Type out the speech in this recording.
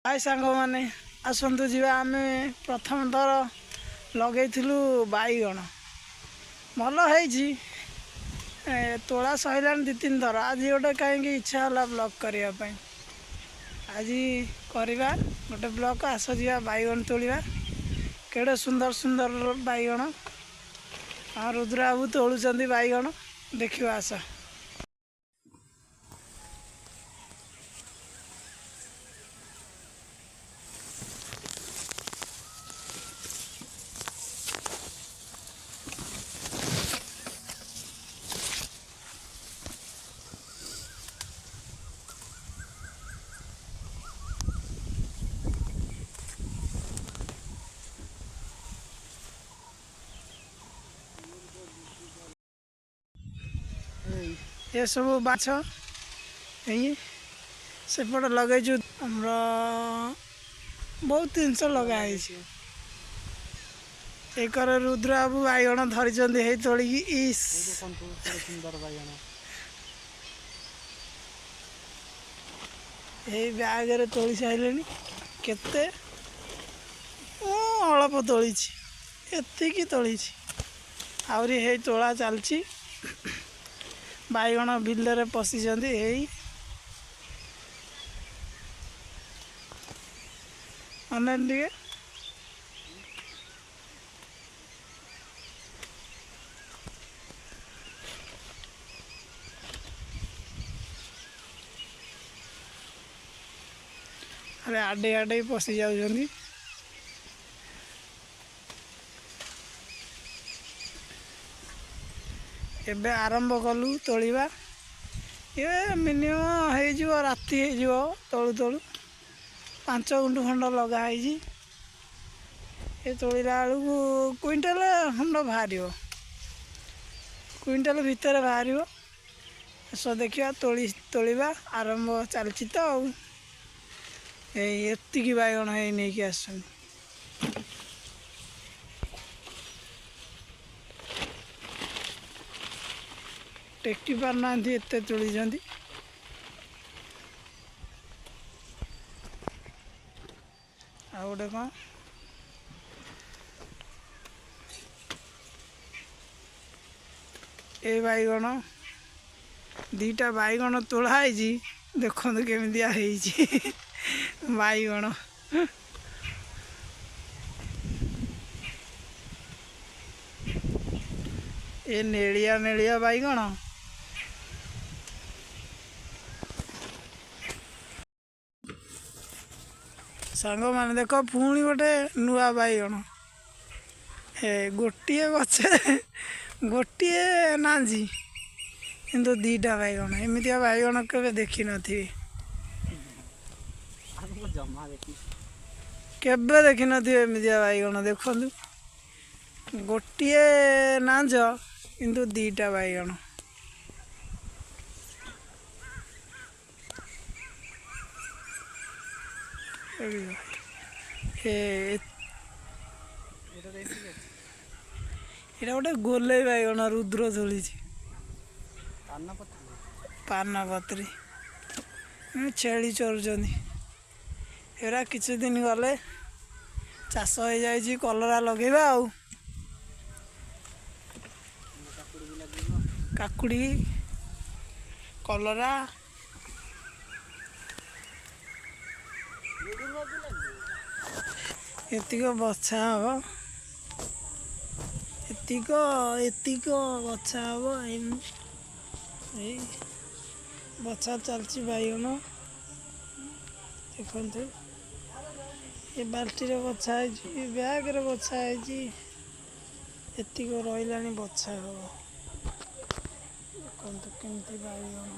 ହାଏ ସାଙ୍ଗମାନେ, ଆସନ୍ତୁ ଯିବା। ଆମେ ପ୍ରଥମ ଥର ଲଗେଇଥିଲୁ ବାଇଗଣ, ଭଲ ହେଇଛି। ତୋଳା ସରିଲାଣି ଦୁଇ ତିନି ଥର। ଆଜି ଗୋଟେ କାହିଁକି ଇଚ୍ଛା ହେଲା ବ୍ଲଗ୍ କରିବା ପାଇଁ। ଆଜି କରିବା ଗୋଟେ ବ୍ଲଗ୍। ଆସ ଯିବା, ବାଇଗଣ ତୋଳିବା। କେଡ଼େ ସୁନ୍ଦର ସୁନ୍ଦର ବାଇଗଣ! ଆଉ ରୁଦ୍ରବାବୁ ତୋଳୁଛନ୍ତି ବାଇଗଣ, ଦେଖିବା ଆସ। ଏସବୁ ବାଛ ଏଇ ସେପଟେ ଲଗେଇଛୁ। ଆମର ବହୁତ ଜିନିଷ ଲଗା ହେଇଛି। ଏକର ରୁଦ୍ରବାବୁ ବାଇଗଣ ଧରିଛନ୍ତି ହେଇ ତୋଳିକି। ଇସ୍! ଏଇ ଦେଖନ୍ତୁ, କେଡ଼େ ସୁନ୍ଦର ବାଇଗଣ! ଏଇ ବ୍ୟାଗରେ ତୋଳି ସାରିଲେଣି। କେତେ? ମୁଁ ଅଳପ ତୋଳିଛି, ଏତିକି ତୋଳିଛି। ଆହୁରି ହେଇ ତୋଳା ଚାଲିଛି। ବାଇଗଣ ବିଲରେ ପଶିଛନ୍ତି। ଏଇ ଅନେକ ଟିକେ। ଆରେ, ଆଡ଼େଇ ଆଡ଼େଇ ପଶି ଯାଉଛନ୍ତି। ଏବେ ଆରମ୍ଭ କଲୁ ତୋଳିବା। ଏବେ ମିନିମମ୍ ହେଇଯିବ, ରାତି ହେଇଯିବ ତୋଳୁ ତୋଳୁ। 5 ଗୁଣ୍ଠୁ ଖଣ୍ଡ ଲଗା ହେଇଛି। ଏ ତୋଳିଲା ବେଳକୁ କୁଇଣ୍ଟାଲ ଖଣ୍ଡ ବାହାରିବ, କୁଇଣ୍ଟାଲ ଭିତରେ ବାହାରିବ। ଆସ ଦେଖିବା, ତୋଳିବା ଆରମ୍ଭ ଚାଲିଛି ତ। ଆଉ ଏଇ ଏତିକି ବାଇଗଣ ହେଇ ନେଇକି ଆସିଛନ୍ତି। ଟେକି ପାରୁନାହାନ୍ତି, ଏତେ ତୋଳିଛନ୍ତି। ଆଉ ଗୋଟେ କ'ଣ? ଏ ବାଇଗଣ, ଦୁଇଟା ବାଇଗଣ ତୋଳା ହେଇଛି। ଦେଖନ୍ତୁ କେମିତିଆ ହେଇଛି ବାଇଗଣ। ଏ ନେଳିଆ ନେଳିଆ ବାଇଗଣ। ସାଙ୍ଗମାନେ, ଦେଖ, ପୁଣି ଗୋଟେ ନୂଆ ବାଇଗଣ। ଏ ଗୋଟିଏ ଗଛରେ ଗୋଟିଏ ନାଞ୍ଜି, କିନ୍ତୁ ଦୁଇଟା ବାଇଗଣ। ଏମିତିଆ ବାଇଗଣ କେବେ ଦେଖିନଥିବେ। ଆଉ ମୁଁ ଜମା ଦେଖି କେବେ ଦେଖିନଥିବେ ଏମିତିଆ ବାଇଗଣ। ଦେଖନ୍ତୁ, ଗୋଟିଏ ନାଞ୍ଜ କିନ୍ତୁ ଦୁଇଟା ବାଇଗଣ। ଏ ଏଇଟା ଦେଖିଛି। ଏଇଟା ଗୋଟେ ଗୋଲେଇ ବାଇଗଣ ରୁଦ୍ର ତୋଳିଛି। ପାନପତ୍ରୀ। ପାନପତ୍ରୀ। ଛେଳି ଚରୁଛନ୍ତି। ଏରା କିଛି ଦିନ ଗଲେ ଚାଷ ହେଇଯାଇଛି, କଲରା ଲଗେଇବା ଆଉ କାକୁଡ଼ି ବି ଲାଗିବ। କାକୁଡ଼ି, କଲରା। ଝୁଡ଼ୁଙ୍ଗ ବି ଲାଗିବ। ଏତିକ ବଛା ହବ, ଏତିକ ଏତିକ ବଛା ହବ। ଏଇ ବଛା ଚାଲିଛି ବାଇଗଣ। ଦେଖନ୍ତୁ, ଏ ବାଲ୍ଟିରେ ବଛା ହେଇଛି, ବ୍ୟାଗରେ ବଛା ହେଇଛି। ଏତିକ ରହିଲାଣି, ବଛା ହବ। ଦେଖନ୍ତୁ କେମିତି ବାଇଗଣ।